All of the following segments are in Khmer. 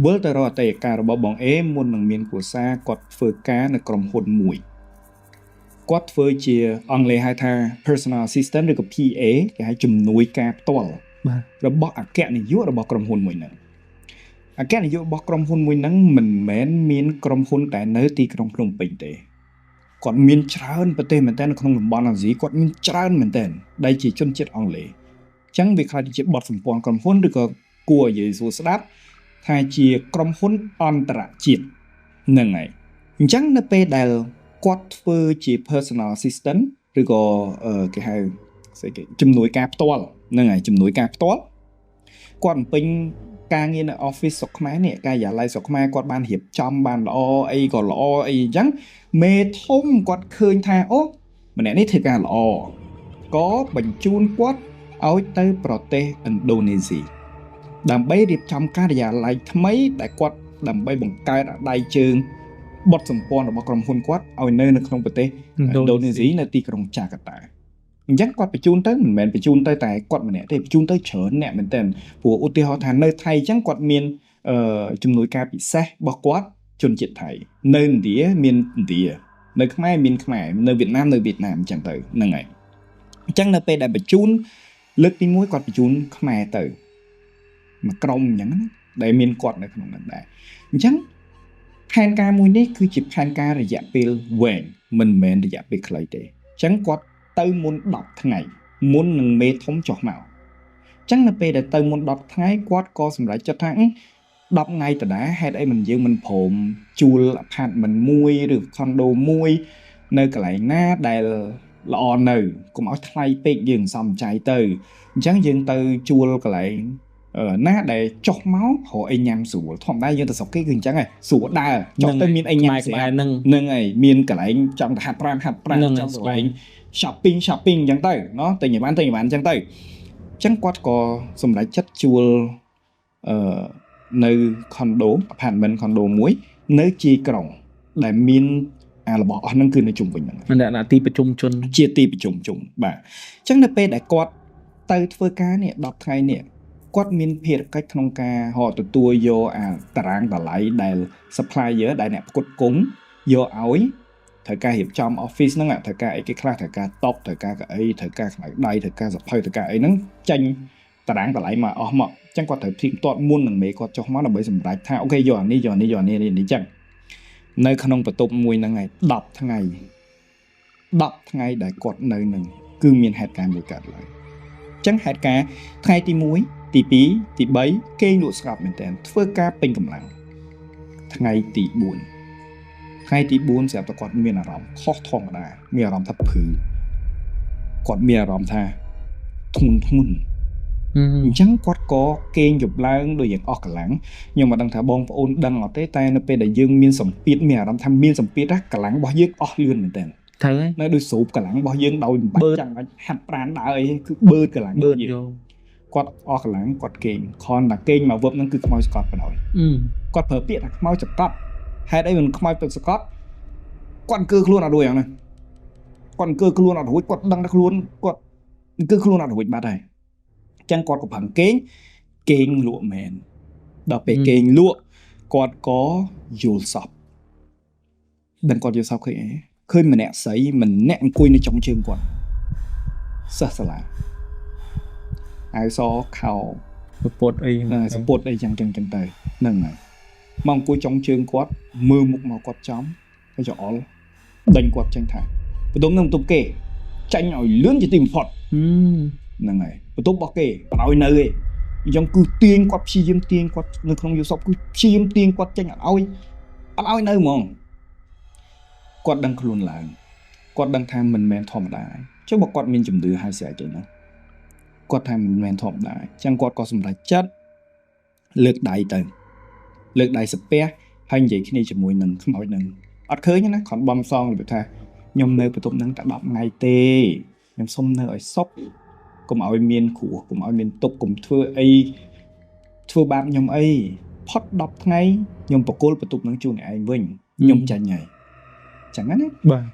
វិលទៅរកអតីតកាលរបស់បងអេមុននឹងមានគ្រួសារគាត់ធ្វើការនៅក្រុមហ៊ុនមួយគាត់ធ្វើជាអង់គ្លេសហៅថា personal assistant ឬក៏ PA គេហៅជំនួយការផ្ទាល់ បាទ របស់អគ្គនាយករបស់ក្រុមហ៊ុនមួយហ្នឹងអគ្គនាយករបស់ក្រុមហ៊ុនមួយហ្នឹងមិនមែនមានក្រុមហ៊ុនតែនៅទីក្រុងភ្នំពេញទេគាត់មានច្រើនប្រទេសមែនតើនៅក្នុងតំបន់អាស៊ីគាត់មានច្រើនមែនតើដែលជាជនជាតិអង់គ្លេសអញ្ចឹងវាក្លាយទៅជាបទសម្ព័ន្ធក្រុមហ៊ុនឬក៏គួរឲ្យនិយាយសួរស្ដាប់ថាជាក្រុមហ៊ុនអន្តរជាតិហ្នឹងហើយអញ្ចឹងនៅពេលដែលគាត់ធ្វើជា personal assistant ឬក៏គេហៅស្អីគេជំនួយការផ្ទាល់ហ្នឹងហើយជំនួយការផ្ទាល់គាត់បំពេញការងារនៅ office ស្រុកខ្មែរនេះការិយាល័យស្រុកខ្មែរគាត់បានរៀបចំបានល្អអីក៏ល្អអីអញ្ចឹងមេធំគាត់ឃើញថាអូម្នាក់នេះធ្វើការល្អក៏បញ្ជូនគាត់ឲ្យទៅប្រទេសឥណ្ឌូនេស៊ីដើម្បីរៀបចំការិយាល័យថ្មីដែលគាត់ដើម្បីបង្កើតដៃជើងបុត្រសម្ព័ន្ធរបស់ក្រុមហ៊ុនគាត់ឲ្យនៅក្នុងប្រទេសឥណ្ឌូនេស៊ីនៅទីក្រុងចាកាតាអញ្ចឹងគាត់បញ្ជូនទៅមិនមែនបញ្ជូនទៅតែគាត់ម្នាក់ទេបញ្ជូនទៅច្រើនអ្នកមែនទែនព្រោះឧទាហរណ៍ថានៅថៃអញ្ចឹងគាត់មានជំនួយការពិសេសរបស់គាត់ជនជាតិថៃនៅឥណ្ឌាមានឥណ្ឌានៅខ្មែរមានខ្មែរនៅវៀតណាមនៅវៀតណាមអញ្ចឹងទៅហ្នឹងហើយអញ្ចឹងនៅពេលដែលបញ្ជូនលើកទី1គាត់បញ្ជូនខ្មែរទៅមួយក្រុមអញ្ចឹងណាដែលមានគាត់នៅក្នុងนั้นដែរអញ្ចឹងផែនការមួយនេះគឺជាផែនការរយៈពេលវែងមិនមែនរយៈពេលខ្លីទេអញ្ចឹងគាត់ទៅមុន10ថ្ងៃមុននឹងមេធំចុះមកអញ្ចឹងនៅពេលដែលទៅមុន10ថ្ងៃគាត់ក៏សម្រេចចិត្តថា10ថ្ងៃដដែលហេតុអីមិនយើងមិនព្រមជួល apartment មួយឬ condo មួយនៅកន្លែងណាដែលល្អនៅកុំឲ្យថ្លៃពេកយើងសំចៃទៅអញ្ចឹងយើងទៅជួលកន្លែងណាដែលចុះមករកអីញ៉ាំស្រួលធម្មតាយើងទៅស្រុកគេគឺអញ្ចឹងឯងស្រួលដើរចុះទៅមានអីញ៉ាំស្រួល ហ្នឹង ហ្នឹងហើយមានកន្លែងចង់ទៅហាត់ប្រាណហាត់ប្រាណចង់ទៅកន្លែង shopping shopping អញ្ចឹងទៅណោះទិញអីបានទិញអីបានអញ្ចឹងទៅអញ្ចឹងគាត់ក៏សម្រេចចិត្តជួលអឺនៅ condo apartment condo មួយនៅជាយក្រុងដែលមានអារបស់អស់ហ្នឹងគឺនៅជុំវិញហ្នឹង នៅទីប្រជុំជន ជាទីប្រជុំជនបាទអញ្ចឹងនៅពេលដែលគាត់ទៅធ្វើការនេះ10ថ្ងៃនេះគាត់មានភារកិច្ចក្នុងការរកទទួលយកអាតារាងតម្លៃដែល supplier ដែលអ្នកផ្គត់ផ្គង់យកឲ្យត្រូវការរៀបចំ office ហ្នឹងត្រូវការអីគេខ្លះត្រូវការតុត្រូវការកៅអីត្រូវការខ្មៅដៃត្រូវការសភៅត្រូវការអីហ្នឹងចេញតារាងតម្លៃមកអស់មកអញ្ចឹងគាត់ត្រូវផ្ទៀងផ្ទាត់មុននឹងមេគាត់ចុះមកដើម្បីសម្រេចថា OK យកអានេះយកអានេះយកអានេះនេះអញ្ចឹងនៅក្នុងបន្ទប់មួយហ្នឹងឯង10ថ្ងៃ10ថ្ងៃដែលគាត់នៅនឹងគឺមានហេតុការណ៍មួយកើតឡើងអញ្ចឹងហេតុការណ៍ថ្ងៃទី1ទី2ទី3គេងលក់ស្ងប់មែនតើធ្វើការពេញកម្លាំងថ្ងៃទី4ថ្ងៃទី4ស្រាប់តែគាត់មានអារម្មណ៍ខុសធម្មតាមានអារម្មណ៍ថាព្រឺគាត់មានអារម្មណ៍ថាធ្ងន់ធ្ងន់អញ្ចឹងគាត់ក៏គេងយប់ឡើងដូចយ៉ាងអស់កម្លាំងខ្ញុំមិនដឹងថាបងប្អូនដឹងអត់ទេតែនៅពេលដែលយើងមានសម្ពាធមានអារម្មណ៍ថាមានសម្ពាធណាកម្លាំងរបស់យើងអស់លឿនមែនតើ ត្រូវហើយ នៅដូចស្រូបកម្លាំងរបស់យើងដោយមិនបាច់ចាំបាច់ហាត់ប្រានដើរអីគឺបឺតកម្លាំង បឺតយក គាត់អស់កម្លាំងគាត់គេងខនតែគេងមកវឹបហ្នឹងគឺខ្មោចស្កត់បណ្ដោយគាត់ប្រើពាក្យថាខ្មោចស្កត់ហេតុអីមិនខ្មោចពិតស្កត់គាត់អង្គើខ្លួនអត់រួចហ្នឹងគាត់អង្គើខ្លួនអត់រួចគាត់ដឹងថាខ្លួនគាត់អង្គើខ្លួនអត់រួចបាត់ហើយអញ្ចឹងគាត់ក៏ប្រឹងគេងគេងលក់មែនដល់ពេលគេងលក់គាត់ក៏យល់សពដឹងគាត់យល់សពឃើញអីឃើញម្នាក់ស្រីម្នាក់អង្គុយនៅចុងជើងគាត់សិស្សសាលាអាវសខោ ពពុតអី ហ្នឹងហើយសពុតអីចឹងចឹងចឹងទៅហ្នឹងហើយមកអង្គុយចុងជើងគាត់មើលមុខមកគាត់ចំហើយច្អល់ដេញគាត់ចឹងថាបន្ទប់នឹងបន្ទប់គេចាញ់ឲ្យលឿនជាទីបំផុតហ្នឹងហើយបន្ទប់របស់គេបដ ாய் នៅឯងអញ្ចឹងគឺទាញគាត់ព្យាយាមទាញគាត់នៅក្នុងយូសបគឺព្យាយាមទាញគាត់ចេញអត់ឲ្យអត់ឲ្យនៅហ្មងគាត់ដឹងខ្លួនឡើងគាត់ដឹងថាមិនមែនធម្មតាចុះបើគាត់មានជំនឿហើយស្អីគេហ្នឹងគាត់ថាមិនមែនធម្មតាអញ្ចឹងគាត់ក៏សម្រេចចិត្តលើកដៃទៅលើកដៃសាពះហើយនិយាយគ្នាជាមួយនឹងខ្មោចនឹងអត់ឃើញណាគ្រាន់បំសងរបៀបថាខ្ញុំនៅបន្ទប់ហ្នឹងតែ10ថ្ងៃទេខ្ញុំសុំនៅឲ្យសុខកុំឲ្យមានគ្រោះកុំឲ្យមានទុក្ខកុំធ្វើអីធ្វើបាបខ្ញុំអីផុត10ថ្ងៃខ្ញុំបកគលបន្ទប់ហ្នឹងជូនអ្នកឯងវិញខ្ញុំចាញ់ហើយចឹងណា បាទ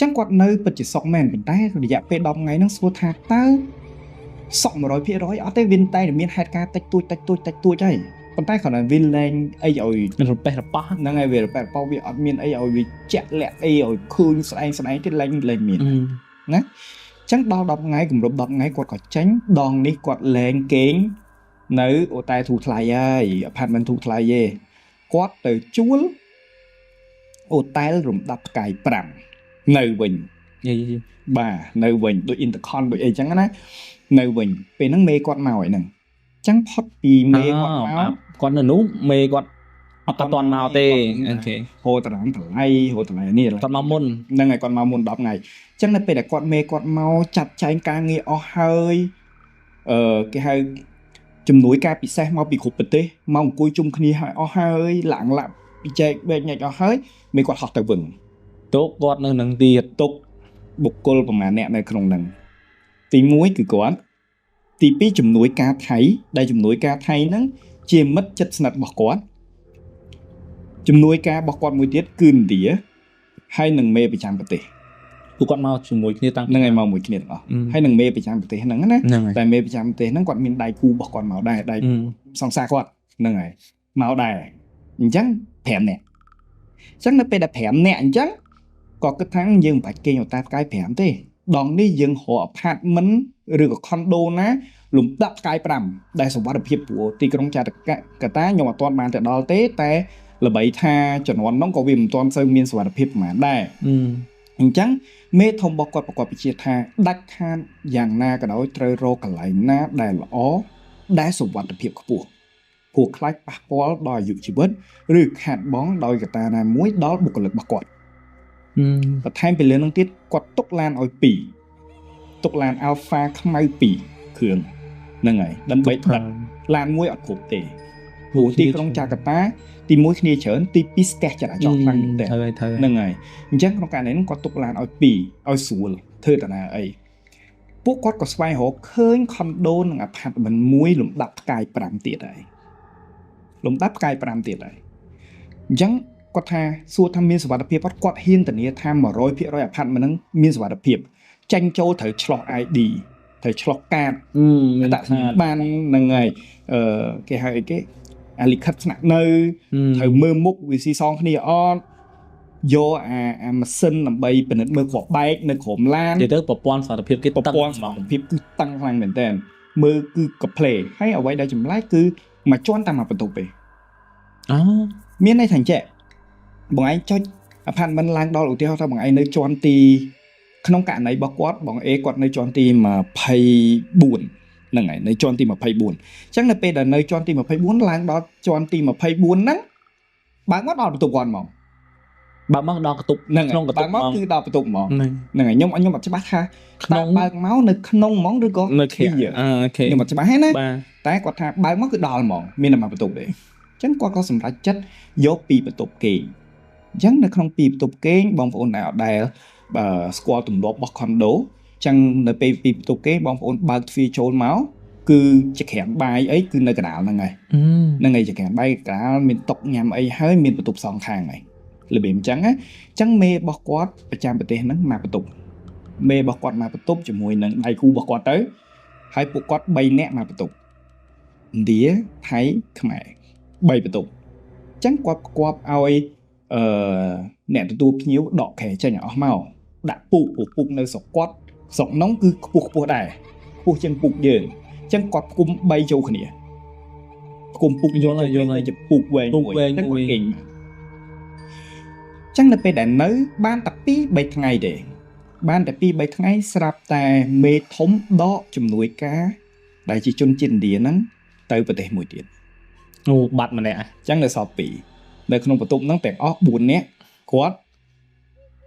ចឹងគាត់នៅពិតជាសុខមែនប៉ុន្តែរយៈពេល10ថ្ងៃហ្នឹងសួរថាតើសុខ100%អត់ទេវាតែមានហេតុការណ៍តិចតួចតិចតួចតិចតួចហើយ ប៉ុន្តែគ្រាន់តែវាលែងអីឲ្យ រប៉េះរប៉ោះ ហ្នឹងហើយវារប៉េះរប៉ោះវាអត់មានអីឲ្យវាជាក់លាក់អីឲ្យឃើញស្ដែងស្ដែងទៀតលែងលែងមាន ណាអញ្ចឹងដល់10ថ្ងៃគម្រប់10ថ្ងៃគាត់ក៏ចេញដងនេះគាត់លែងគេងនៅអូតែធូរថ្លៃហើយ apartment ធូរថ្លៃទេគាត់ទៅជួលអូតែលរំដាប់ផ្កាយ5នៅវិញ យេយេ បាទនៅវិញដូច Intercon ដូចអីចឹងណានៅវិញពេលហ្នឹងមេគាត់មកហើយហ្នឹងអញ្ចឹងផុតពីមេគាត់មក គាត់នៅនោះមេគាត់អត់ទាន់មកទេ OK ហូរតារាងតម្លៃហូរតម្លៃនេះ គាត់មកមុន ហ្នឹងហើយគាត់មកមុន10ថ្ងៃអញ្ចឹងនៅពេលដែលគាត់មេគាត់មកចាត់ចែងការងារអស់ហើយគេហៅជំនួយការពិសេសមកពីគ្រប់ប្រទេសមកអង្គុយជុំគ្នាហើយអស់ហើយឡើងឡាប់ពិចែកវែកញែកអស់ហើយមេគាត់ហោះទៅវិញ ទុកគាត់នៅនឹងទៀត ទុកបុគ្គលប្រមាណអ្នកនៅក្នុងហ្នឹងទី1គឺគាត់ទី2ជំនួយការថៃដែលជំនួយការថៃហ្នឹងជាមិត្តជិតស្និទ្ធរបស់គាត់ជំនួយការរបស់គាត់មួយទៀតគឺឥណ្ឌាហើយនិងមេប្រចាំប្រទេស ពួកគាត់មកជាមួយគ្នាតាំង ហ្នឹងហើយមកមួយគ្នាទាំងអស់ហើយនឹងមេប្រចាំប្រទេសហ្នឹងណា ហ្នឹងហើយ តែមេប្រចាំប្រទេសហ្នឹងគាត់មានដៃគូរបស់គាត់មកដែរដៃ សង្សារគាត់ហ្នឹងហើយមកដែរអញ្ចឹង5នាក់អញ្ចឹងនៅពេលដែល5នាក់អញ្ចឹងក៏គិតថាយើងមិនបាច់គេងអូតែផ្កាយ5ទេដងនេះយើងរក apartment ឬក៏ condo ណាលំដាប់ផ្កាយ5ដែលសុវត្ថិភាពព្រោះទីក្រុងចាកាតាខ្ញុំអត់ទាន់បានទៅដល់ទេតែល្បីថាជំនាន់នោះក៏វាមិនទាន់សូវមានសុវត្ថិភាពប្រហែលដែរ អឺ អញ្ចឹងមេធំរបស់គាត់ប្រកបវិជាថាដាច់ខាតយ៉ាងណាក៏ដោយត្រូវរកកន្លែងណាដែលល្អដែលសុវត្ថិភាពខ្ពស់ព្រោះខ្លាចប៉ះពាល់ដល់អាយុជីវិតឬខាតបង់ដោយកត្តាណាមួយដល់បុគ្គលិករបស់គាត់ បន្ថែមពីលើនឹងទៀតគាត់ទុកឡានឲ្យ2ទុកឡាន Alpha ខ្មៅ2គ្រឿងហ្នឹងហើយដើម្បីដឹកឡានមួយអត់គ្រប់ទេព្រោះទីក្រុងចាកាតាទី1គ្នាច្រើនទី2ស្ទះចរាចរណ៍ខ្លាំងមែនទែន ត្រូវហើយត្រូវហើយ ហ្នឹងហើយអញ្ចឹងក្នុងករណីហ្នឹងគាត់ទុកឡានឲ្យ2ឲ្យស្រួលធ្វើតាណាអីពួកគាត់ក៏ស្វែងរកឃើញខុនដូនិងអាផាតមិនមួយលំដាប់ផ្កាយ5ទៀតហើយលំដាប់ផ្កាយ5ទៀតហើយអញ្ចឹងគាត់ថាសួរថាមានសុវត្ថិភាពអត់គាត់ហ៊ានធានាថា100%អាផាតមិនហ្នឹងមានសុវត្ថិភាពចាញ់ចូលត្រូវឆ្លោះ ID ត្រូវឆ្លោះកាត អឺមាន ដាក់បានហ្នឹងហើយអឺគេហៅអីគេអាលិខិតស្នាក់នៅ ត្រូវមើលមុខវាស៊ីសងគ្នាអត់យកអាម៉ាស៊ីនដើម្បីពិនិត្យមើលគ្រាប់បែកនៅក្រោមឡាន និយាយទៅប្រព័ន្ធសុវត្ថិភាពគេ ប្រព័ន្ធសុវត្ថិភាពគឺតឹងខ្លាំងមែនតើមើលគឺកាផ្លេហើយអ្វីដែលចម្លែកគឺមួយជាន់តាមមួយបន្ទប់ទេ អូ មានន័យថាអញ្ចេះបងឯងចុច apartment ឡើងដល់ឧទាហរណ៍ថាបងឯងនៅជាន់ទីក្នុងករណីរបស់គាត់បងអេគាត់នៅជាន់ទី24ហ្នឹងហើយនៅជាន់ទី24អញ្ចឹងនៅពេលដែលនៅជាន់ទី24ឡើងដល់ជាន់ទី24ហ្នឹងបើកមកដល់បន្ទប់គាត់ហ្មង បើមកដល់កន្ទប់ ហ្នឹងហើយ ក្នុងកន្ទ បើក ប់ មកគឺដល់បន្ទប់ហ្មង ហ្នឹង ហ្នឹងហើយខ្ញុំខ្ញុំអត់ច្បាស់ថា ក្នុង តើបើកមកនៅក្នុងហ្មងឬក៏ នៅក្រៅ ទ្វារ អឺ OK ខ្ញុំអត់ច្បាស់ទេណា បាទ តែគាត់ថាបើកមកគឺដល់ហ្មងមានតែមួយបន្ទប់ទេអញ្ចឹងគាត់ក៏សម្រេចចិត្តយកពីរបន្ទប់គេងអញ្ចឹងនៅក្នុងពីរបន្ទប់គេងបងប្អូនដែលអត់ដែលបើស្គាល់ទម្លាប់របស់ condo អញ្ចឹងនៅពេលពីរបន្ទប់គេងបងប្អូនបើកទ្វារចូលមកគឺជាក្រាំងបាយអីគឺនៅកណ្ដាលហ្នឹងហើយ ហ្នឹងហើយចក្រានបាយកណ្ដាលមានតុញ៉ាំអីហើយមានបន្ទប់សងខាងហើយរបៀបអញ្ចឹងណាអញ្ចឹងមេរបស់គាត់ប្រចាំប្រទេសហ្នឹងមកបន្ទប់មេរបស់គាត់មកបន្ទប់ជាមួយនឹងដៃគូរបស់គាត់ទៅហើយពួកគាត់3នាក់មកបន្ទប់ឥណ្ឌាថៃខ្មែរ3បន្ទប់អញ្ចឹងគាត់ផ្គាប់ឲ្យអឺអ្នកទទួលភ្ញៀវដកខែចេញឲ្យអស់មកដាក់ពូកពូកពូកនៅស្រុកគាត់ស្រុកនោះគឺខ្ពស់ខ្ពស់ដែរខ្ពស់ជាងពូកយើងអញ្ចឹងគាត់ផ្គុំ3ចូលគ្នាផ្គុំពូក យល់ហើយយល់ហើយ ជាពូកវែង ពូកវែង មួយ មួយ ចឹងគាត់គេងចឹងនៅពេលដែលនៅ បានតែ2 3ថ្ងៃទេបានតែ2 3ថ្ងៃស្រាប់តែមេធំដកជំនួយការដែលជាជនជាតិឥណ្ឌាហ្នឹងទៅប្រទេសមួយទៀត អូបាត់ម្នាក់ ចឹងនៅសល់2នៅក្នុងបន្ទប់ហ្នឹងទាំងអស់4នាក់គាត់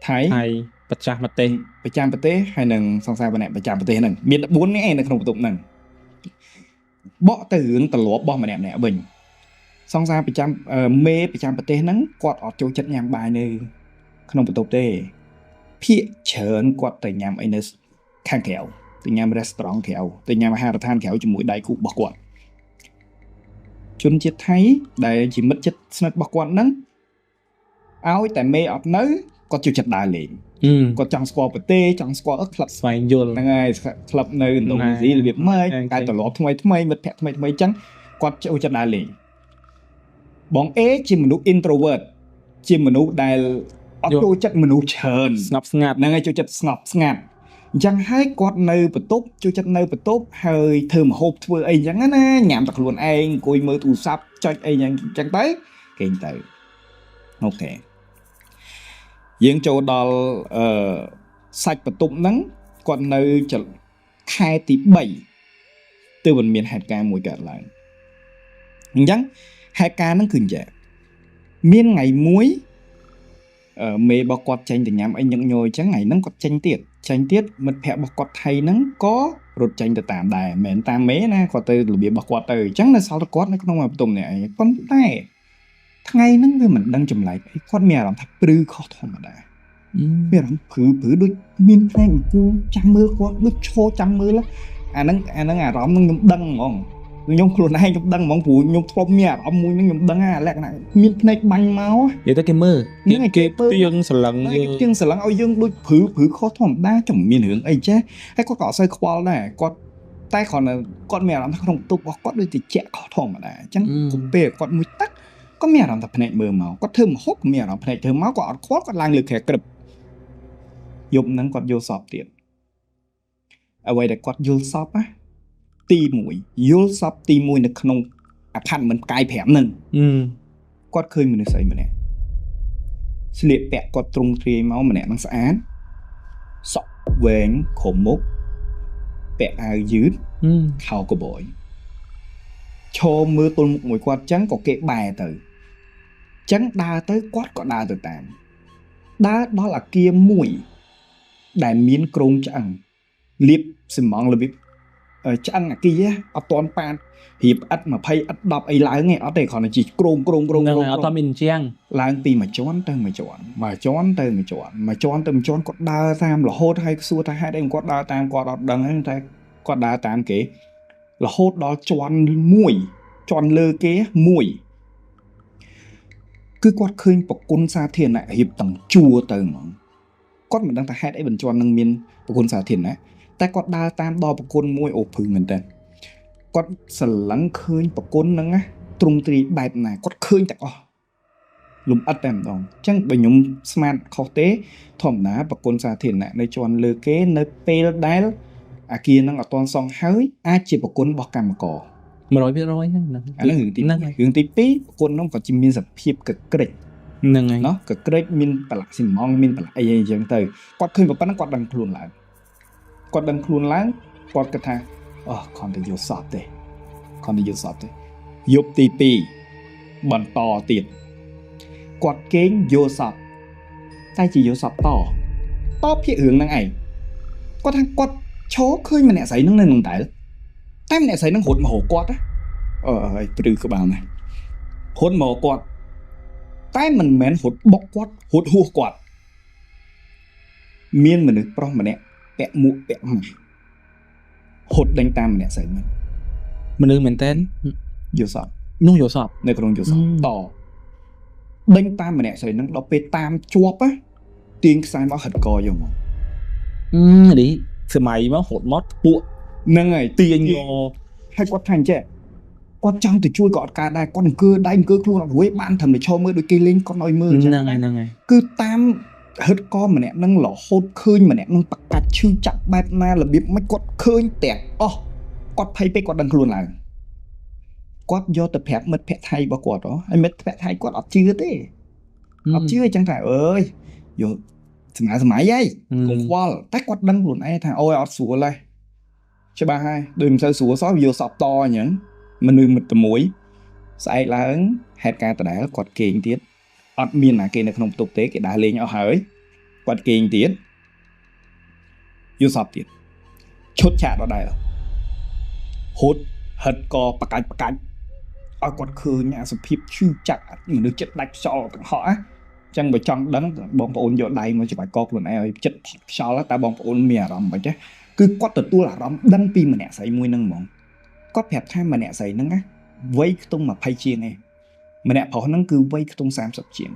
ថៃ ហើយប្រចាំប្រទេស ប្រចាំប្រទេសហើយនិងសង្សារវណ្ណៈប្រចាំប្រទេសហ្នឹងមាន14នាក់ឯងនៅក្នុងបន្ទប់ហ្នឹងបកទៅរឿងទម្លាប់របស់ម្នាក់ម្នាក់វិញសង្សារប្រចាំមេប្រចាំប្រទេសហ្នឹងគាត់អត់ចូលចិត្តញ៉ាំបាយនៅក្នុងបន្ទប់ទេភាគច្រើនគាត់ទៅញ៉ាំអីនៅខាងក្រៅទៅញ៉ាំ restaurant ក្រៅទៅញ៉ាំអាហារដ្ឋានក្រៅជាមួយដៃគូរបស់គាត់ជនជាតិថៃដែលជាមិត្តជិតស្និទ្ធរបស់គាត់ហ្នឹងឲ្យតែមេអត់នៅគាត់ចូលចិត្តដើរលេង គាត់ចង់ស្គាល់ប្រទេសចង់ស្គាល់ក្លឹប ស្វែងយល់ ហ្នឹងហើយក្លឹបនៅឥណ្ឌូនេស៊ីរបៀបម៉េច ហ្នឹង តែត្រឡប់ថ្មីថ្មីមិត្តភក្តិថ្មីថ្មីអញ្ចឹងគាត់ចូលចិត្តដើរលេង បង A ជាមនុស្ស introvert ជាមនុស្សដែលអត់ចូលចិត្តមនុស្សច្រើន ស្ងប់ស្ងាត់ ហ្នឹងហើយចូលចិត្តស្ងប់ស្ងាត់អញ្ចឹងហើយគាត់នៅបន្ទប់ចូលចិត្តនៅបន្ទប់ហើយធ្វើម្ហូបធ្វើអីអញ្ចឹងណាញ៉ាំតែខ្លួនឯងអង្គុយមើលទូរស័ព្ទចុចអីអញ្ចឹងអញ្ចឹងទៅគេងទៅOK យើងចូលដល់អឺសាច់បន្ទប់ហ្នឹងគាត់នៅចលខែទី3ទើបมันមានហេតុការណ៍មួយកើតឡើងអញ្ចឹងហេតុការណ៍ហ្នឹងគឺអញ្ចឹងមានថ្ងៃមួយមេរបស់គាត់ចេញទៅញ៉ាំអីញឹកញយអញ្ចឹងថ្ងៃហ្នឹងគាត់ចេញទៀតចេញទៀតមិត្តភ័ក្តិរបស់គាត់ថៃហ្នឹងក៏រត់ចេញទៅតាមដែរមិនមែនតាមមេណាគាត់ទៅរបៀបរបស់គាត់ទៅអញ្ចឹងនៅសល់តែគាត់នៅក្នុងបន្ទប់នេះឯងប៉ុន្តែថ្ងៃហ្នឹងវាមិនដឹងចម្លែកអីគាត់មានអារម្មណ៍ថាព្រឺខុសធម្មតាមានអារម្មណ៍ព្រឺព្រឺដូចមានភ្នែកអង្គចាំមើលគាត់ដូចឈរចាំមើលអាហ្នឹងអាហ្នឹងអារម្មណ៍ហ្នឹងខ្ញុំដឹងហ្មងខ្ញុំខ្លួនឯងខ្ញុំដឹងហ្មងព្រោះខ្ញុំធ្លាប់មានអារម្មណ៍មួយហ្នឹងខ្ញុំដឹងអាលក្ខណៈមានភ្នែកបាញ់មក និយាយទៅគេមើល ហ្នឹងហើយ គេ គេ ទៀងស្រឡឹង គេ យើង ទៀងស្រឡឹងឲ្យយើងដូចព្រឺព្រឺខុសធម្មតាចាំមានរឿងអីចេះហើយគាត់ក៏អត់សូវខ្វល់ដែរគាត់តែគ្រាន់តែគាត់មានអារម្មណ៍ថាក្នុងបន្ទប់របស់គាត់ដូចតិចខុសធម្មតាអញ្ចឹងគុំពេលគាត់មួយទឹកក៏មានអារម្មណ៍ថាភ្នែកមើលមកគាត់ធ្វើម្ហូបក៏មានអារម្មណ៍ភ្នែកធ្វើមកគាត់អត់ខ្វល់គាត់ឡើងលើគ្រែក្រឹបយប់ហ្នឹងគាត់យល់សពទៀតអ្វីដែលគាត់យល់សពណាទី1យល់សពទី1នៅក្នុងអាផាតមិនផ្កាយ5ហ្នឹង អឺ គាត់ឃើញមនុស្សស្រីម្នាក់ស្លៀកពាក់គាត់ទ្រង់ទ្រាយមកម្នាក់ហ្នឹងស្អាតសក់វែងក្រមុកពាក់អាវយឺត អឺ ខោកបយឈរមើលទល់មុខមួយគាត់ចឹងក៏គេបែរទៅចឹងដើរទៅគាត់ក៏ដើរទៅតាមដើរដល់អាគារមួយដែលមានគ្រោងឆ្អឹងលាបស៊ីម៉ងរបៀបឆ្អឹងអាគារអត់ទាន់ប៉ាតរៀបឥដ្ឋ20ឥដ្ឋ10អីឡើងទេអត់ទេគ្រាន់តែជាគ្រោងគ្រោងគ្រោង ហ្នឹង គ្រោង ហើយអត់តមានជាង ឡើងពីមួយជាន់ទៅមួយជាន់មួយជាន់ទៅមួយជាន់មួយជាន់ទៅមួយជាន់គាត់ដើរតាមរហូតហើយសួរថាហេតុអីគាត់ដើរតាមគាត់អត់ដឹងទេតែគាត់ដើរតាមគេរហូតដល់ជាន់មួយជាន់លើគេមួយគឺគាត់ឃើញប្រគុណសាធារណៈរៀបទាំងជួរទៅហ្មងគាត់មិនដឹងថាហេតុអីបញ្ជាន់នឹងមានប្រគុណសាធារណៈតែគាត់ដើរតាមដល់ប្រគុណមួយអូព្រឺមែនតើគាត់ស្រឡឹងឃើញប្រគុណហ្នឹងណាទ្រង់ទ្រាយបែបណាគាត់ឃើញទាំងអស់លំអិតតែម្ដងអញ្ចឹងបើខ្ញុំស្មានខុសទេធម្មតាប្រគុណសាធារណៈនៅជាន់លើគេនៅពេលដែលអាគារហ្នឹងអត់ទាន់សង់ហើយអាចជាប្រគុណរបស់កម្មករ 100%ហ្នឹង អាហ្នឹងរឿងទី ហ្នឹងហើយ 1រឿងទី2ប្រគុណហ្នឹងក៏ជាមានសភាពកក្រិច ហ្នឹងហើយ ណោះកក្រិចមានប្រឡាក់ស៊ីម៉ងមានប្រឡាក់អីអីចឹងទៅគាត់ឃើញប៉ុណ្ណឹងគាត់ដឹងខ្លួនឡើងគាត់ដឹងខ្លួនឡើងគាត់គិតថាអូគ្រាន់តែយល់សពទេគ្រាន់តែយល់សពទេយប់ទី2បន្តទៀតគាត់គេងយល់សពតែជាយល់សពតតភាករឿងហ្នឹងឯងគាត់ថាគាត់ឈរឃើញម្នាក់ស្រីហ្នឹងនៅនឹងតែតែម្នាក់ស្រីហ្នឹងរត់មករកគាត់ណាអឺអើយព្រឺក្បាលណាស់រត់មករកគាត់ តែមិនមែនរត់បុកគាត់រត់ហួសគាត់មានមនុស្សប្រុសម្នាក់ពាក់មួកពាក់ម៉ាស់ហត់ដេញតាមម្នាក់ស្រីហ្នឹង មនុស្សមែនតើ យល់សព នោះយល់សព នៅក្នុងយល់សពតដេញតាមម្នាក់ស្រីហ្នឹងដល់ពេលតាមជាប់ណាទាញខ្សែមកហិតកយកមក អឺនេះសម័យមករត់មកពួក ហ្នឹងហើយ ទាញយក ហើយគាត់ថាអញ្ចេះគាត់ចង់ទៅជួយក៏អត់កើតដែរគាត់អង្គើដៃអង្គើខ្លួនអត់រួចបានត្រឹមតែឈរមើលដូចគេលេងគាត់ឲ្យមើលអញ្ចឹង ហ្នឹងហើយហ្នឹងហើយ គឺតាមហិតកម្នាក់នឹងរហូតឃើញម្នាក់នឹងប្រកាច់ឈឺចាប់បែបណារបៀបមិនគាត់ឃើញទាំងអស់គាត់ភ័យពេកគាត់ដឹងខ្លួនឡើងគាត់យកទៅប្រាប់មិត្តភក្តិថៃរបស់គាត់ហ៎ហើយមិត្តភក្តិថៃគាត់អត់ជឿទេអត់ជឿអញ្ចឹងថាអើយយកសម័យសម័យហីកុំខ្វល់តែគាត់ដឹងខ្លួនឯងថាអូយអត់ស្រួលហើយច្បាស់ហើយដូចមិនសូវស្រួលសោះវាយកសពតអញ្ចឹងមនុស្សមិត្តតែមួយស្អែកឡើងហេតុការណ៍ដដែលគាត់គេងទៀតអត់មានណាគេនៅក្នុងបន្ទប់ទេគេដើរលេងអស់ហើយគាត់គេងទៀតយល់សពទៀតឈុតឆាកដដែលហូតហិតកបកាច់បកាច់ឲ្យគាត់ឃើញអាសភាពឈឺចាប់អាមនុស្សចិត្តដាច់ខ្យល់ទាំងហក់ណាចឹងបើចង់ដឹងបងប្អូនយកដៃមកច្បាច់កខ្លួនឯងឲ្យចិត្តផុតខ្យល់តើបងប្អូនមានអារម្មណ៍មិនទេគឺគាត់ទទួលអារម្មណ៍ដឹងពីម្នាក់ស្រីមួយហ្នឹងហ្មងគាត់ប្រាប់ថាម្នាក់ស្រីហ្នឹងណាវ័យខ្ទង់20ជាងឯងម្នាក់ប្រុសហ្នឹងគឺវ័យខ្ទង់30ជាង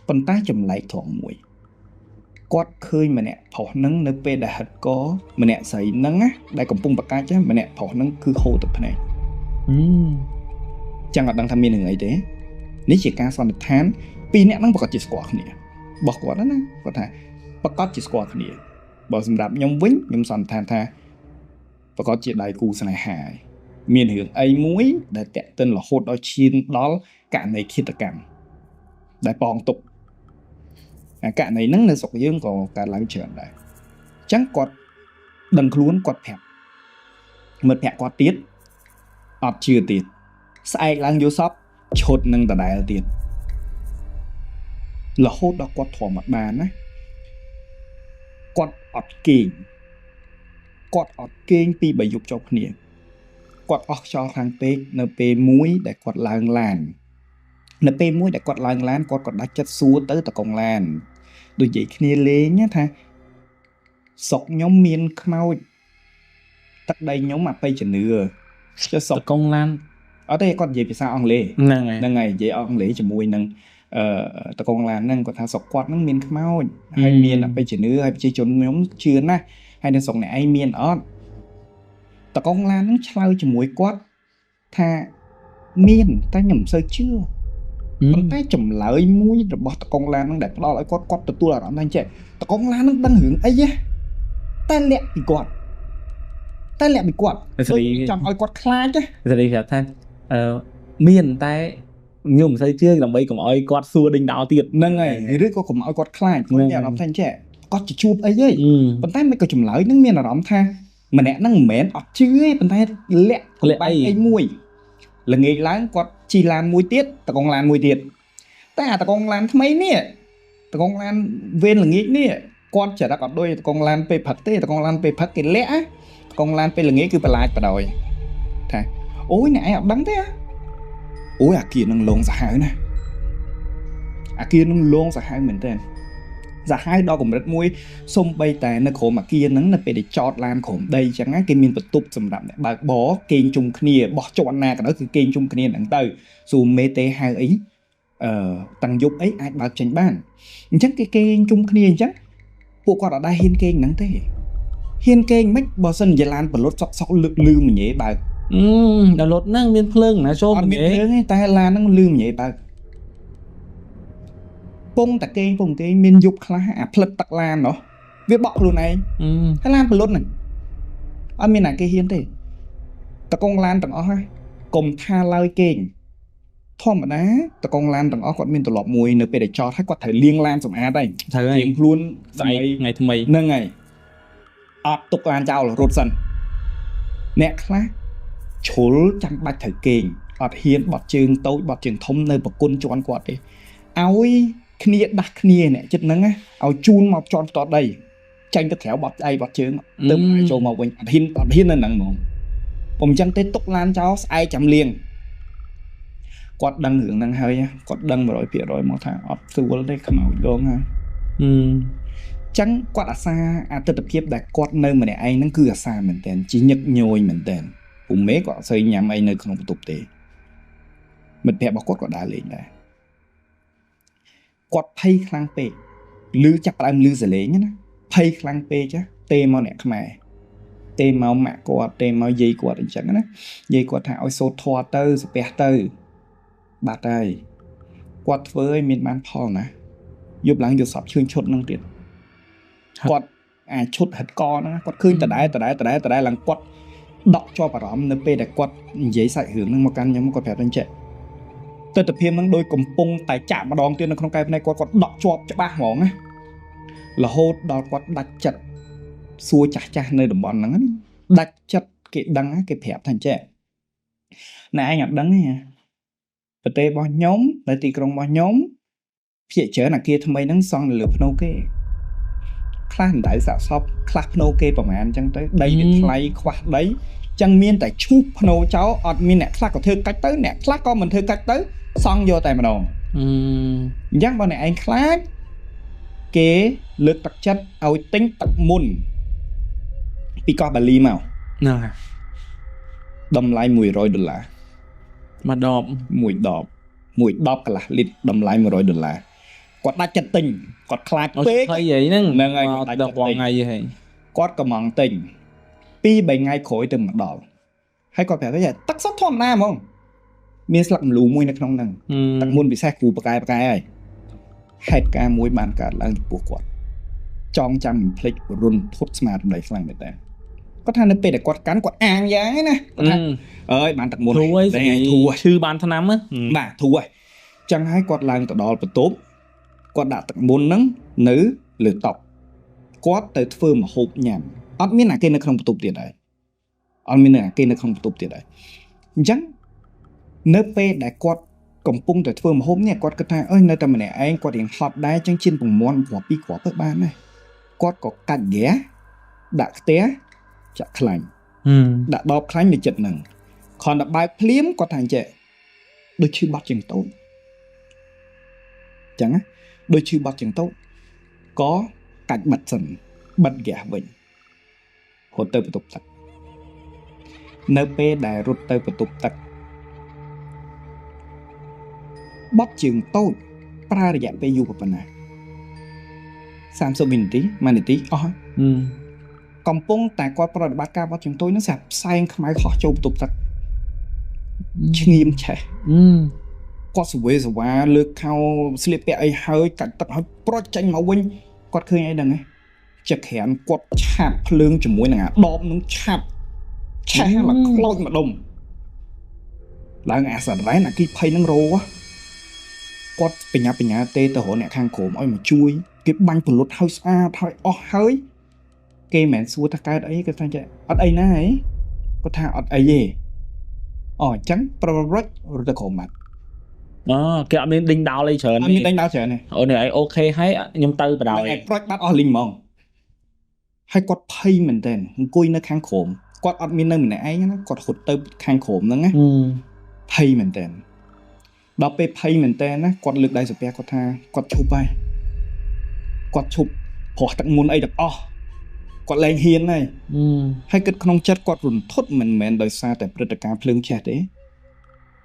ប៉ុន្តែចម្លែកត្រង់មួយគាត់ឃើញម្នាក់ប្រុសហ្នឹងនៅពេលដែលហិតកម្នាក់ស្រីហ្នឹងណាដែលកំពុងប្រកាច់ណាម្នាក់ប្រុសហ្នឹងគឺហូរទឹកភ្នែក អឺ ចឹងអត់ដឹងថាមានរឿងអីទេ នេះជាការសន្និដ្ឋានពីរអ្នកហ្នឹងប្រកាសជាស្គាល់គ្នារបស់គាត់ណាគាត់ថាប្រកាសជាស្គាល់គ្នាបើសម្រាប់ខ្ញុំវិញខ្ញុំសន្និដ្ឋានថាប្រកាសជាដៃគូស្នេហាហើយមានរឿងអីមួយដែលតាក់ទិនរហូតដល់ឈានដល់ករណីឃាតកម្មដែលប៉ងទុកអាករណីហ្នឹងនៅស្រុកយើងក៏កើតឡើងច្រើនដែរអញ្ចឹងគាត់ដឹងខ្លួនគាត់ប្រាប់មិត្តភក្តិគាត់ទៀតអត់ជឿទៀតស្អែកឡើងយល់សពឈុតនឹងដដែលទៀតរហូតដល់គាត់ទ្រាំអត់បានណាគាត់អត់គេងគាត់អត់គេងពី3យប់ជាប់គ្នាគាត់អស់ខ្យល់ខ្លាំងពេកនៅពេលមួយដែលគាត់ឡើងឡាននៅពេលមួយដែលគាត់ឡើងឡានគាត់ក៏ដាច់ចិត្តសួរទៅតកងឡានដូចនិយាយគ្នាលេងណាថាស្រុកខ្ញុំមានខ្មោចទឹកដីខ្ញុំអបិយជំនឿចុះស្រុក តកងឡាន អត់ទេគាត់និយាយភាសាអង់គ្លេស ហ្នឹងហើយ ហ្នឹងហើយនិយាយអង់គ្លេសជាមួយនឹងតកងឡានហ្នឹងគាត់ថាស្រុកគាត់ហ្នឹងមានខ្មោចហើយមានអបិយជំនឿហើយប្រជាជនខ្ញុំជឿណាស់ហើយនៅស្រុកអ្នកឯងមានអត់តកងឡានហ្នឹងឆ្លើយជាមួយគាត់ថាមានតែខ្ញុំមិនសូវជឿប៉ុន្តែចម្លើយមួយរបស់តកងឡានហ្នឹងដែលផ្ដល់ឲ្យគាត់គាត់ទទួលអារម្មណ៍ថាចេះតកងឡានហ្នឹងដឹងរឿងអីហ៎តែលាក់ពីគាត់តែលាក់ពីគាត់ចង់ឲ្យគាត់ខ្លាចណា សេរីប្រាប់ថាមានតែខ្ញុំមិនសូវជឿដើម្បីកុំឲ្យគាត់សួរដេញដោលទៀត ហ្នឹងហើយឬក៏កុំឲ្យគាត់ខ្លាចគាត់មានអារម្មណ៍ថាចេះគាត់จะជួបអីហីប៉ុន្តែមិនក៏ចម្លើយហ្នឹងមានអារម្មណ៍ថាម្នាក់ហ្នឹងមិនមែនអត់ជឿទេប៉ុន្តែលាក់ លាក់អី អីមួយល្ងាចឡើងគាត់ជិះឡានមួយទៀតតកងឡានមួយទៀតតែអាតកងឡានថ្មីនេះតកងឡានវេនល្ងាចនេះគាត់ចរិតអត់ដូចតកងឡានពេលព្រឹកទេតកងឡានពេលព្រឹកគេលាក់តកងឡានពេលល្ងាចគឺបន្លាចបដ ாய் ថាអូយអ្នកឯងអត់ដឹងទេអូយអាគារនឹងលងសាហាវណាអាគារនឹងលងសាហាវមែនទែនសាហាវដល់កម្រិតមួយសំបីតែនៅក្រោមអាគារហ្នឹងនៅពេលដែលចតឡានក្រោមដីអញ្ចឹងណាគេមានបន្ទប់សម្រាប់អ្នកបើកបរគេងជុំគ្នាបោះជាន់ណាក៏ដោយគឺគេងជុំគ្នាហ្នឹងទៅស៊ូមេទេហៅអីតាំងយប់អីអាចបើកចេញបានអញ្ចឹងគេគេងជុំគ្នាអញ្ចឹងពួកគាត់អត់ដែរហ៊ានគេងហ្នឹងទេហ៊ានគេងមិនបើសិនជាឡានបលុតសុកសុកលឹកលឺមញ៉េបើក ដល់លុតហ្នឹងមានភ្លើងណាចូល អត់មានភ្លើងទេតែឡានហ្នឹងលឺមញ៉េបើកពងតាគេងពងគេងមានយប់ខ្លះអាផ្លិតទឹកឡានណោះវាបក់ខ្លួនឯងហើយឡានបលុតហ្នឹងអត់មានណាគេហ៊ានទេតកងឡានទាំងអស់ណាកុំថាឡើយគេងធម្មតាតកងឡានទាំងអស់គាត់មានទម្លាប់មួយនៅពេលដែលចតហើយគាត់ត្រូវលាងឡានសម្អាតហើយ ត្រូវហើយ ត្រៀមខ្លួន ស្អែកថ្ងៃថ្មី ហ្នឹងហើយអត់ទុកឡានចោលរត់សិនអ្នកខ្លះជ្រុលចាំបាច់ត្រូវគេងអត់ហ៊ានបត់ជើងតូចបត់ជើងធំនៅប្រគុណជន់គាត់ទេឲ្យគ្នាដាស់គ្នាអ្នកចិត្តហ្នឹងណាឲ្យជូនមកជន់ផ្ទាត់ដីចេញទៅក្រៅបត់ដៃបត់ជើងទៅឲ្យចូលមកវិញអត់ហ៊ានអត់ហ៊ាននៅហ្នឹងហ្មងពុំចឹងទេទុកឡានចោលស្អែកចាំលាងគាត់ដឹងរឿងហ្នឹងហើយគាត់ដឹង 100% មកថាអត់ស្រួលទេខ្មោចលងហើយចឹងគាត់អាសាអាទិដ្ឋភាពដែលគាត់នៅម្នាក់ឯងហ្នឹងគឺអាសាមែនតើជាញឹកញយមែនតើពុំមេក៏អត់សូវញ៉ាំអីនៅក្នុងបន្ទប់ទេមិត្តភក្តិរបស់គាត់ក៏ដើរលេងដែរគាត់ភ័យខ្លាំងពេកឮចាប់ផ្ដើមឮសលេងណាភ័យខ្លាំងពេកចាទេមកអ្នកខ្មែរទេមកម៉ាក់គាត់ទេមកយាយគាត់អញ្ចឹងណាយាយគាត់ថាឲ្យសូត្រធម៌ទៅសាពះទៅបាត់ហើយគាត់ធ្វើឲ្យមានបានផលណាយប់ឡើងយល់សពឈឿនឈុតហ្នឹងទៀតគាត់អាចឈុតហិតកហ្នឹងគាត់ឃើញដដែលដដែលដដែលដដែលឡើងគាត់ដកជាប់អារម្មណ៍នៅពេលដែលគាត់និយាយសាច់រឿងហ្នឹងមកកាន់ខ្ញុំគាត់ប្រាប់ថាចេះទិដ្ឋភាពហ្នឹងដូចកំពុងតែចាក់ម្ដងទៀតនៅក្នុងកែភ្នែកគាត់គាត់ដកជាប់ច្បាស់ហ្មងណារហូតដល់គាត់ដាច់ចិត្តសួរចាស់ចាស់នៅតំបន់ហ្នឹងដាច់ចិត្តគេដឹងគេប្រាប់ថាចេះណែឯងអត់ដឹងទេប្រទេសរបស់ខ្ញុំនៅទីក្រុងរបស់ខ្ញុំភាគច្រើនអាគារថ្មីហ្នឹងសង់នៅលើភ្នូគេខ្លះដៅសាកសពខ្លះភ្នូគេប្រហែលអញ្ចឹងទៅដីវាថ្លៃខ្វះដីចឹងមានតែឈូសភ្នូចោលអត់មានអ្នកខ្លះក៏ធ្វើកាច់ទៅអ្នកខ្លះក៏មិនធ្វើកាច់ទៅសង់យកតែម្ដងអញ្ចឹងបើអ្នកឯងខ្លាចគេលើកទឹកចិត្តឲ្យទិញទឹកមុនពីកោះបាលីមក ហ្នឹងហើយ តម្លៃ$100 មួយដប មួយដបមួយដបកន្លះលីត្រតម្លៃ$100គាត់ដាច់ចិត្តទិញគាត់ខ្លាចពេក ខ្លីអីហ្នឹង ហ្នឹងហើយ គាត់ដាច់ចិត្តថ្ងៃហើយ គាត់កំងទិញ2-3ថ្ងៃក្រោយទៅមកដល់ហើយគាត់ប្រាប់ថាទឹកសុទ្ធធម្មតាហ្មង មានស្លឹកម្លូមួយនៅក្នុងហ្នឹងទឹកមន្តពិសេសគ្រូបកែបកែហើយហេតុការណ៍មួយបានកើតឡើងចំពោះគាត់ចងចាំមិនភ្លេចរុនធត់ស្មារតីខ្លាំងមែនតើគាត់ថានៅពេលដែលគាត់កាន់គាត់អាងយ៉ាងណាគាត់ថាអើយបានទឹកមន្ត ធូរហើយ ធូរ ឈឺបានថ្នាំ បាទធូរហើយចឹងហើយគាត់ឡើងទៅដល់បន្ទប់គាត់ដាក់ទឹកមន្តហ្នឹងនៅលើតុគាត់ទៅធ្វើម្ហូបញ៉ាំអត់មានអាគេនៅក្នុងបន្ទប់ទៀតហើយអត់មានអាគេនៅក្នុងបន្ទប់ទៀតហើយអញ្ចឹងនៅពេលដែលគាត់កំពុងតែធ្វើម្ហូបនេះគាត់គិតថាអើយនៅតែម្នាក់ឯងគាត់រៀងហត់ដែរចឹងជៀនពងមាន់គ្រាប់ពីរគ្រាប់ទៅបានដែរគាត់ក៏កាច់ហ្គាសដាក់ខ្ទះចាក់ខ្លាញ់ដាក់ដបខ្លាញ់នៅចិត្តហ្នឹងគ្រាន់តែបើកភ្លាមគាត់ថាអញ្ចេះដូចឈឺបាត់ជាងតូចចឹងណាដូចឈឺបាត់ជាងតូចក៏កាច់បិទសិនបិទហ្គាសវិញរត់ទៅបន្ទប់ទឹកនៅពេលដែលរត់ទៅបន្ទប់ទឹកបត់ជើងតូចប្រើរយៈពេលយូរប៉ុណ្ណា30វិនាទី1នាទីអស់ហើយកំពុងតែគាត់ប្រតិបត្តិការបត់ជើងតូចហ្នឹងស្រាប់ផ្សែងខ្មៅហោះចូលបន្ទប់ទឹកឈ្ងៀមឆេះគាត់សវេសវ៉ាលើកខោស្លៀកពាក់អីហើយកាច់ទឹកហើយប្រុចចេញមកវិញគាត់ឃើញអីដឹងហ៎ចក្រានគាត់ឆាបភ្លើងជាមួយនឹងអាដបនឹងឆាបឆេះឡើងខ្លោចម្ដុំឡើងអាសារ៉ែនអាគីភ័យនឹងរោគាត់បញ្ញាបញ្ញាទេទៅរកអ្នកខាងក្រោមឲ្យមកជួយគេបាញ់ពលុតហើយស្អាតហើយអស់ហើយគេមិនមែនសួរថាកើតអីគាត់ថាចេះអត់អីណាហីគាត់ថាអត់អីទេអូអញ្ចឹងប្រប្ររត់ទៅក្រោមបាត់អូគេអត់មានដេញដោលអីច្រើនអត់មានដេញដោលច្រើនទេអូនេះឯង OK ហើយខ្ញុំទៅបដ ாய் ឯងប្រុចបាត់អស់លីងហ្មងហើយគាត់ភ័យមែនតើអង្គុយនៅខាងក្រោមគាត់អត់មាននៅម្នាក់ឯងណាគាត់រត់ទៅខាងក្រោមហ្នឹងណាភ័យមែនតើដល់ពេលភ័យមែនតើណាគាត់លើកដៃសាពះគាត់ថាគាត់ឈប់ហើយគាត់ឈប់ព្រោះទឹកមុនអីទាំងអស់គាត់លែងហ៊ានហើយហើយគិតក្នុងចិត្តគាត់រន្ធត់មិនមែនដោយសារតែព្រឹត្តិការណ៍ភ្លើងឆេះទេ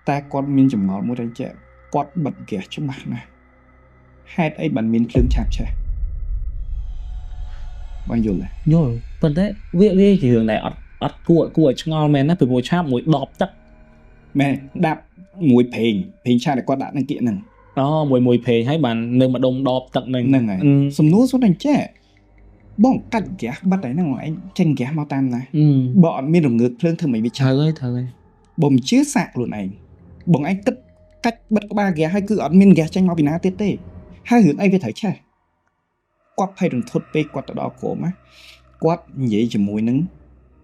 តែគាត់មានចម្ងល់មួយតែចេះគាត់បិទហ្គាសច្បាស់ណាស់ហេតុអីបានមានភ្លើងឆាបឆេះបងយល់ទេយល់ប៉ុន្តែវាជារឿងដែលអត់គួរឲ្យឆ្ងល់មែនណាពីព្រោះឆាបមួយដបទឹកមែនដាប់មួយប្រេងឆាដែលគាត់ដាក់នឹងគៀកហ្នឹងអូមួយប្រេងហើយបាននៅម្ដុំដបទឹកហ្នឹងហ្នឹងហើយសំណួរសុទ្ធតែចេះបងកាច់ហ្គាសបាត់ហើយហ្នឹងឯងចេញហ្គាសមកតាមណាបើអត់មានរងើកភ្លើងធ្វើមិនវាឆាត្រូវហើយត្រូវហើយបើមិនជឿសាកខ្លួនឯងបងឯងគិតកាច់បិទក្បាលហ្គាសហើយគឺអត់មានហ្គាសចេញមកពីណាទៀតទេហើយរឿងអីវាត្រូវឆេះគាត់ភ័យរន្ធត់ពេកគាត់ទៅដល់ក្រុមណាគាត់និយាយជាមួយនឹង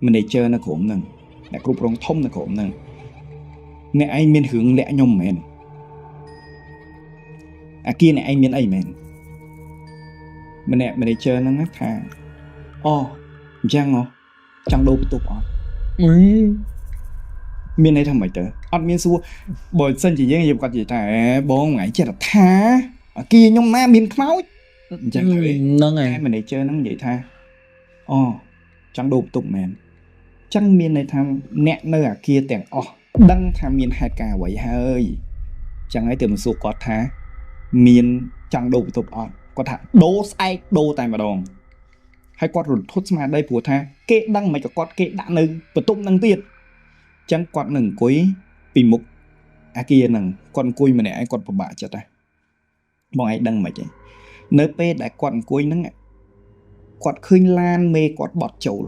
manager នៅក្រុមហ្នឹងអ្នកគ្រប់គ្រងធំនៅក្រុមហ្នឹងអ្នកឯងមានរឿងលាក់ខ្ញុំមែនអាគារអ្នកឯងមានអីមែនម្នាក់ manager ហ្នឹងថាអូអញ្ចឹងហ៎ចង់ដូរបន្ទប់អត់មានន័យថាម៉េចទៅអត់មានសួរបើសិនជាយើងគាត់និយាយថាបងថ្ងៃចិត្តថាអាគារខ្ញុំណាមានខ្មោចអញ្ចឹងទៅហ្នឹងហើយ manager ហ្នឹងនិយាយថាអូចង់ដូរបន្ទប់មែនអញ្ចឹងមានន័យថាអ្នកនៅអាគារទាំងអស់ដឹងថាមានហេតុការណ៍អ្វីហើយអញ្ចឹងហើយទៅមកសួរគាត់ថាមានចង់ដូរបន្ទប់អត់គាត់ថាដូរស្អែកដូរតែម្ដងហើយគាត់រន្ធត់ស្មារតីព្រោះថាគេដឹងមិនក៏គាត់គេដាក់នៅបន្ទប់ហ្នឹងទៀតអញ្ចឹងគាត់នឹងអង្គុយពីមុខអាគារហ្នឹងគាត់អង្គុយម្នាក់ឯងគាត់ពិបាកចិត្តហ៎បងឯងដឹងមិនទេនៅពេលដែលគាត់អង្គុយហ្នឹងគាត់ឃើញឡានមេគាត់បត់ចូល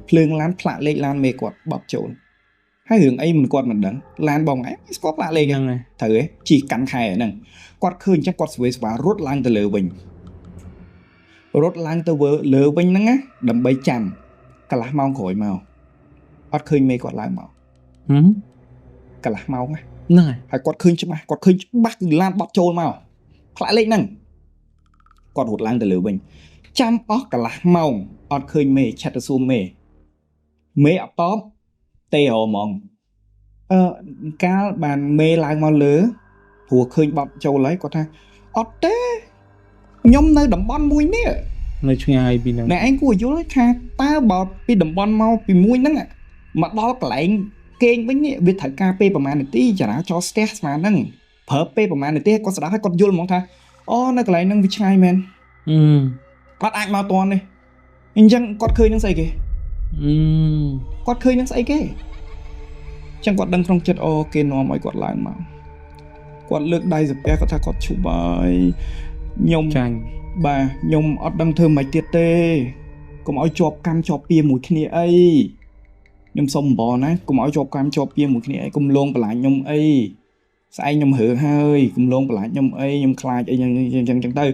ភ្លើងឡានផ្លាកលេខឡានមេគាត់បត់ចូលហើយរឿងអីមិនគាត់មិនដឹងឡានបងឯងស្គាល់ផ្លាកលេខហ្នឹងត្រូវទេជីកាន់ខែហ្នឹងគាត់ឃើញអញ្ចឹងគាត់ស្វេស្វារត់ឡើងទៅលើវិញរត់ឡើងទៅលើវិញហ្នឹងណាដើម្បីចាំកន្លះម៉ោងក្រោយមកអត់ឃើញមេគាត់ឡើងមកកន្លះម៉ោងហ្នឹងហើយគាត់ឃើញច្បាស់គាត់ឃើញច្បាស់គឺឡានបត់ចូលមកផ្លាកលេខហ្នឹងគាត់រត់ឡើងទៅលើវិញចាំអស់កន្លះម៉ោងអត់ឃើញមេឆាត់ទៅសួរមេមេអត់តបទេហហ្មងកាលបានមេឡើងមកលើព្រោះឃើញបត់ចូលហើយគាត់ថាអត់ទេខ្ញុំនៅតំបន់មួយនេះនៅឆ្ងាយពីហ្នឹងអ្នកឯងគួរយល់ថាតើបើពីតំបន់មកពីមួយហ្នឹងមកដល់កន្លែងគេងវិញនេះវាត្រូវការពេលប្រហែលនាទីចរាចរណ៍ស្ទះស្មានហ្នឹងប្រើពេលប្រហែលនាទីគាត់ស្ដាប់ហើយគាត់យល់ហ្មងថាអូនៅកន្លែងហ្នឹងវាឆ្ងាយមែនគាត់អាចមកតាន់ទេអញ្ចឹងគាត់ឃើញនឹងស្អីគេគាត់ឃើញនឹងស្អីគេ ចឹងគាត់ដឹងក្នុងចិត្តអូគេនាំឲ្យគាត់ឡើងមកគាត់លើកដៃសាពះគាត់ថាគាត់ឈប់ហើយខ្ញុំ ចាញ់ បាទខ្ញុំអត់ដឹងធ្វើម៉េចទៀតទេកុំឲ្យជាប់កម្មជាប់ពៀមួយគ្នាអីខ្ញុំសុំអំបរណាកុំឲ្យជាប់កម្មជាប់ពៀមួយគ្នាអីកុំលងបន្លាចខ្ញុំអីស្អែកខ្ញុំរើហើយកុំលងបន្លាចខ្ញុំអីខ្ញុំខ្លាចអីចឹងចឹងចឹងទៅ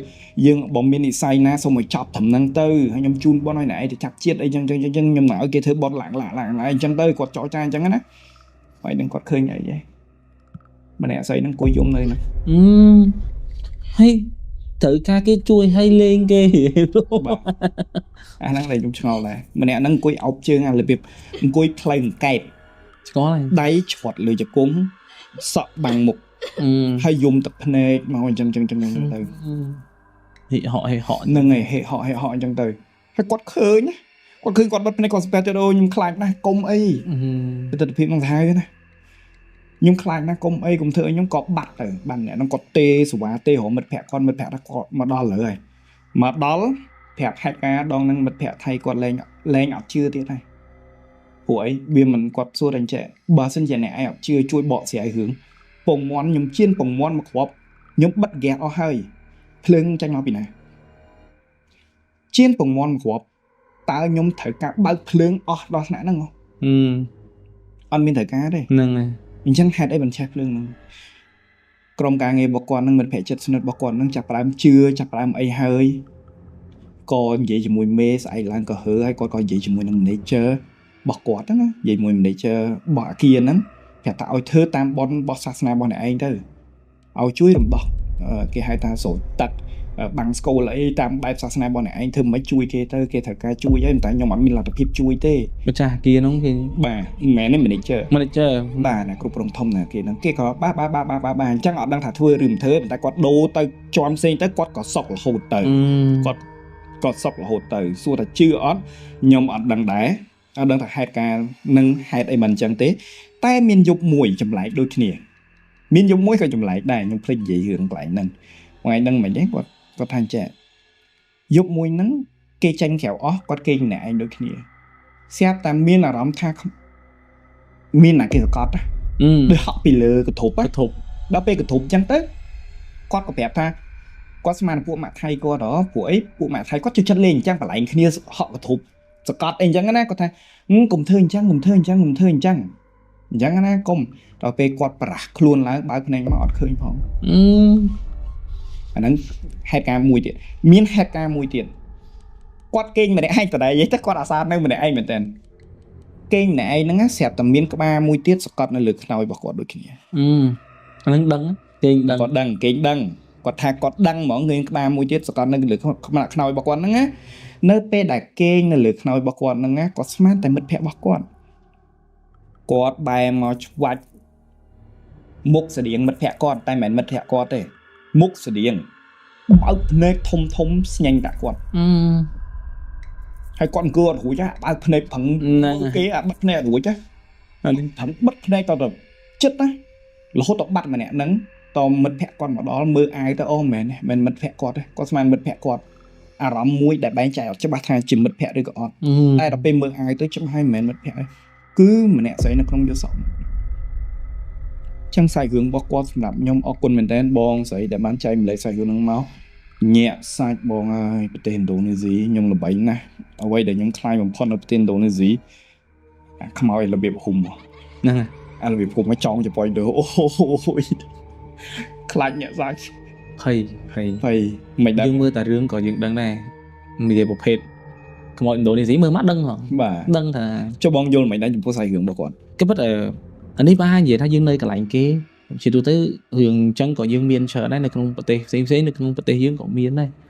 យើងបើមាននិស័យណាសូមឲ្យចប់ត្រឹមហ្នឹងទៅហើយខ្ញុំជូនបនឲ្យអ្នកឯងទៅចាប់ជាតិអីចឹងចឹងចឹងខ្ញុំនឹងឲ្យគេធ្វើបនឡើងឡើងឡើងអញ្ចឹងទៅគាត់ចរចាអញ្ចឹងណាហើយនឹងគាត់ឃើញអីទេម្នាក់ស្អីហ្នឹងអង្គុយយំនៅហ្នឹង អឺហើយត្រូវការគេជួយឲ្យលេងគេ បាទអាហ្នឹងដែលខ្ញុំឆ្ងល់ដែរម្នាក់ហ្នឹងអង្គុយអោបជើងអារបៀបអង្គុយផ្លូវអង្កែប ឆ្ងល់ហើយ ដៃច្រត់លើជង្គង់សក់បាំងមុខ អឺ ហើយយំទឹកភ្នែកមកអញ្ចឹងចឹងចឹងចឹងទៅ ហិហក់ហិហក់ ហ្នឹងហើយហេហក់ហេហក់អញ្ចឹងទៅហើយគាត់ឃើញណាគាត់ឃើញគាត់បិទភ្នែកគាត់ស្ពះទៀតអូខ្ញុំខ្លាចណាស់កុំអី ទិដ្ឋភាពហ្នឹងសាហាវណាខ្ញុំខ្លាចណាស់កុំអីកុំធ្វើអីខ្ញុំក៏បាត់ទៅបានអ្នកហ្នឹងគាត់ទេសុវ៉ាទេរកមិត្តភក្តិគាត់មិត្តភក្តិគាត់មកដល់លើហើយមកដល់ប្រាប់ហេតុការណ៍ដងហ្នឹងមិត្តភក្តិថៃគាត់លែងលែងអត់ជឿទៀតហើយព្រោះអីវាមិនគាត់សួរតែអញ្ចេះបើសិនជាអ្នកឯងអត់ជឿជួយបកស្រាយរឿងពងមន់ខ្ញុំជៀនពងមន់មកគ្រាប់ខ្ញុំបិទហ្គាសអស់ហើយភ្លើងចាញ់មកពីណាជៀនពងមន់មកគ្រាប់តើខ្ញុំត្រូវការបើកភ្លើងអស់ដល់ថ្នាក់ហ្នឹងហ៎ អឺ អត់មានត្រូវការទេ ហ្នឹងហើយ អញ្ចឹងហេតុអីបានឆេះភ្លើងហ្នឹងក្រុមការងាររបស់គាត់ហ្នឹងមិត្តភក្តិចិត្តស្និទ្ធរបស់គាត់ហ្នឹងចាប់ផ្ដើមជឿចាប់ផ្ដើមអីហើយក៏និយាយជាមួយមេស្អែកឡើងក៏ហើហើយគាត់ក៏និយាយជាមួយនឹង manager របស់គាត់ហ្នឹងណានិយាយមួយ manager របស់អាគារហ្នឹងប្រាប់ថាឲ្យធ្វើតាមបនរបស់សាសនារបស់អ្នកឯងទៅឲ្យជួយរំដោះគេហៅថាសូត្រទឹកបាំងស្កូលអីតាមបែបសាសនារបស់អ្នកឯងធ្វើមិនជួយគេទៅគេត្រូវការជួយហើយតែខ្ញុំអត់មានលទ្ធភាពជួយទេ ម្ចាស់អាគារហ្នឹងគេ បាទមិនមែនទេ manager manager បាទណាគ្រប់គ្រងធំណាគេហ្នឹងគេក៏បាទបាទបាទបាទបាទបាទអញ្ចឹងអត់ដឹងថាធ្វើឬមិនធ្វើប៉ុន្តែគាត់ដូរទៅជាន់ផ្សេងទៅគាត់ក៏សក់រហូតទៅគាត់ក៏សក់រហូតទៅសួរថាជឿអត់ខ្ញុំអត់ដឹងដែរអត់ដឹងថាហេតុការណ៍នឹងហេតុអីមិនអញ្ចឹងទេតែមានយប់មួយចម្លែកដូចគ្នាមានយប់មួយក៏ចម្លែកដែរខ្ញុំភ្លេចនិយាយរឿងកន្លែងហ្នឹងថ្ងៃហ្នឹងមិនទេគាត់គាត់ថាអញ្ចឹងយប់មួយហ្នឹងគេចេញក្រៅអស់គាត់គេងម្នាក់ឯងដូចគ្នាស្រាប់តែមានអារម្មណ៍ថាមានណាគេសកត់ណាដូចហក់ពីលើកធប់ កធប់ ដល់ពេលកធប់អញ្ចឹងទៅគាត់ក៏ប្រាប់ថាគាត់ស្មានពួកម៉ាក់ថៃគាត់ហ៎ពួកអីពួកម៉ាក់ថៃគាត់ចូលចិត្តលេងអញ្ចឹងបលែងគ្នាហក់កធប់សកត់អីអញ្ចឹងណាគាត់ថាកុំធ្វើអញ្ចឹងកុំធ្វើអញ្ចឹងកុំធ្វើអញ្ចឹងអញ្ចឹងណាកុំដល់ពេលគាត់ប្រាស់ខ្លួនឡើងបើកភ្នែកមកអត់ឃើញផងអាហ្នឹងហេតុការណ៍មួយទៀតមានហេតុការណ៍មួយទៀតគាត់គេងម្នាក់ឯងតដែរនិយាយទៅគាត់អាសានៅម្នាក់ឯងមែនតើគេងម្នាក់ឯងហ្នឹងស្រាប់តែមានក្បាលមួយទៀតសកត់នៅលើខ្នើយរបស់គាត់ដូចគ្នា អឺអាហ្នឹងដឹងគេងដឹង គាត់ដឹងគេងដឹងគាត់ថាគាត់ដឹងហ្មងឃើញក្បាលមួយទៀតសកត់នៅលើខ្នើយរបស់គាត់ហ្នឹងណានៅពេលដែលគេងនៅលើខ្នើយរបស់គាត់ហ្នឹងណាគាត់ស្មានតែមិត្តភក្តិរបស់គាត់គាត់បែរមកឆ្វាច់មុខស្តៀងមិត្តភក្តិគាត់តែមិនមែនមិត្តភក្តិគាត់ទេមុខស្តៀងបើកភ្នែកធំធំស្ញែងតាគាត់ អឺ ហើយគាត់អង្គើអត់រួចបើកភ្នែកប្រឹងគេអាបិទភ្នែកអត់រួចណាប្រឹងបិទភ្នែកតទៅចិត្តណារហូតដល់បាត់ម្នាក់ហ្នឹងតមិត្តភក្តិគាត់មកដល់មើលអាវទៅអូមែនមិនមិត្តភក្តិគាត់ទេគាត់ស្មានមិត្តភក្តិគាត់អារម្មណ៍មួយដែលបែងចែកអត់ច្បាស់ថាជាមិត្តភក្តិឬក៏អត់តែដល់ពេលមើលអាវទៅច្បាស់ហើយមិនមែនមិត្តភក្តិទេគឺម្នាក់ស្រីនៅក្នុងយល់សប្តិចឹងសាច់រឿងរបស់គាត់សម្រាប់ខ្ញុំអរគុណមែនតើបងស្រីដែលបានចែកម្លែកសាច់រឿងហ្នឹងមកញាក់សាច់បងអើយប្រទេសឥណ្ឌូនេស៊ីខ្ញុំល្បីណាស់អ្វីដែលខ្ញុំខ្លាចបំផុតនៅប្រទេសឥណ្ឌូនេស៊ីអាខ្មោចរបៀបហ៊ុំ ហ្នឹង អារបៀបហ៊ុំមកចង់ចប៉ុយទៅអូយខ្លាចញាក់សាច់ ភ័យភ័យ ភ័យមិនដឹង យើងមើលតែរឿងក៏យើងដឹងដែរនិយាយប្រភេទខ្មោចឥណ្ឌូនេស៊ីមើលមកដឹងហ៎ បាទ ដឹងថា ចុះបងយល់មិនដែរចំពោះសាច់រឿងរបស់គាត់ គេពិតអានេះបាននិយាយថាយើងនៅកន្លែងគេជាទូទៅរឿងអញ្ចឹងក៏យើងមានច្រើនដែរនៅក្នុងប្រទេសផ្សេងផ្សេងនៅក្នុងប្រទេសយើងក៏មានដែរ